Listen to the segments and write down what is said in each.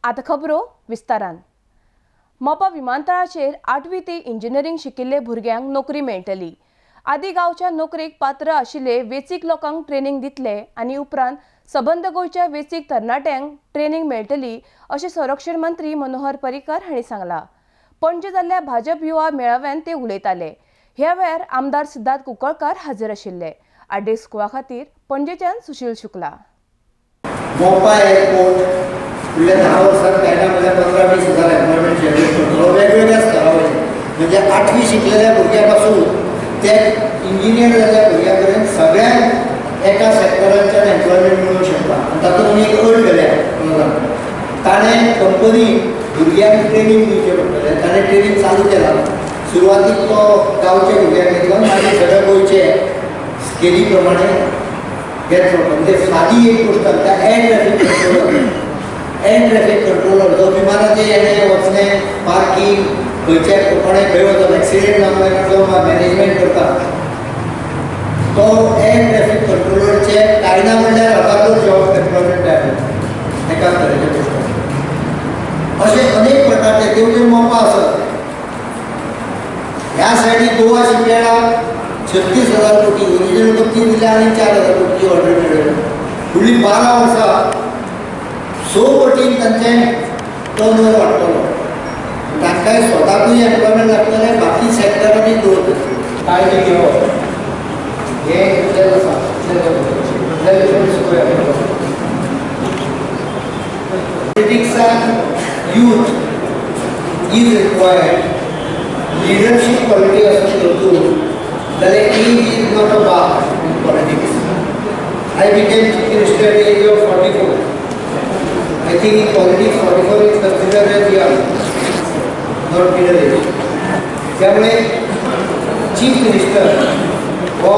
आतां खबरो विस्तारान. मोपा विमानतळाचेर आठवी ते इंजिनियरींग शिकिल्ले भुरग्यांक नोकरी मेळटली. आदी गांवच्या नोकरेक पात्र आशिल्ले वेंचीक लोकांक ट्रेनींग दितले आनी उपरांत सबंद गोंयच्या वेंचीक तरणाट्यांक ट्रेनींग मेळटली अशें संरक्षण मंत्री मनोहर पर्रीकार हांणी सांगलां. पणजे जाल्ल्या भाजप युवा मेळाव्यान ते उलयताले. ह्या वेळार आमदार सिद्धार्थ कुंकळकार हाजीर आशिल्ले. आडेस गोवा खातीर पणजेच्यान सुशील शुक्ला. मोपा एअरपोर्ट फुडल्या 10 वर्सात कांय ना म्हणल्यार 15-20 हजार एम्प्लॉयमेंट जनरेट करतलो वेगवेगळ्या स्तरावयले. म्हणजे आठवी शिकलेल्या भुरग्या पासून ते इंजिनियर जाल्ल्या भुरग्या पर्यंत सगळ्यांक एका सेक्टरांच्यान एम्प्लॉयमेंट मेळूंक शकता. आनी तातूंत आमी एक अट घाल्या. ताणें कंपनी भुरग्यांक ट्रेनींग दिवचें पडटलें. ताणें ट्रेनींग चालू केलां. सुरवातीक तो गांवच्या भुरग्यांक घेतलो, मागीर सगळे गोंयचे स्केली प्रमाणे घेतलो. म्हणजे सादी एक गोश्ट सांगता, air traffic controller, air traffic controller जो विमानाचें येणें वचणें, पार्कींग, खंयच्या कोणे खंय वचप, एक्सिडेंट जावंक जायना, जो मॅनेजमेंट करता तो एअर ट्रॅफिक कंट्रोलरचे कांय ना म्हणल्यार हजारभर जॉब एम्प्लॉयमेंट तयार जाता एकाच तरेचे गोश्ट. अशे अनेक प्रकारचे तेवटेन मोपा आसत, ह्या सायडीक गोवा शिपयार्डाक 36,000 कोटी ओरिजिनल कंपनी दिल्या आनी 4,000 कोटीची ऑर्डर मेळ्ळी. फुडलीं 12 वर्सां 6 पटीन तांचें टर्न ओवर वाडटलो. तांकांय स्वताकूय एम्प्लॉयमेंट लागतलें, बाकी सेक्टरांनी ग्रोथ जातली. काळजी घेवप हें इतलेंच आसा, इतलें डिफरन्स पळय. पॉलिटिक्साक youth is required. Leadership quality आसत तितून जाल्यार age is not a bar in politics. I became chief minister at the age of 44. I think in politics 44 is considered as young, not middle age. त्यामुळे chief minister हो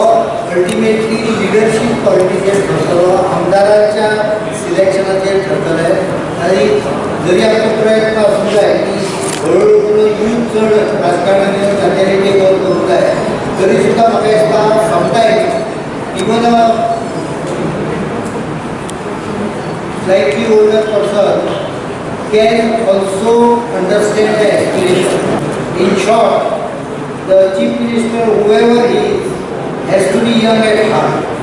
ultimately leadership क्वॉलिटीचेर ठरतलो, आमदारांच्या सिलेक्शनाचेर ठरतले. आनी जरी आमचो प्रयत्न आसूंक जाय की हळूहळू करून यूथ चड राजकारणान येवन तांच्यांनी टेक ओवर करूंक जाय, तरी सुद्दां म्हाका दिसता sometimes even a slightly older person can also understand the aspiration. In short, the chief minister, whoever he is, has to be young at heart.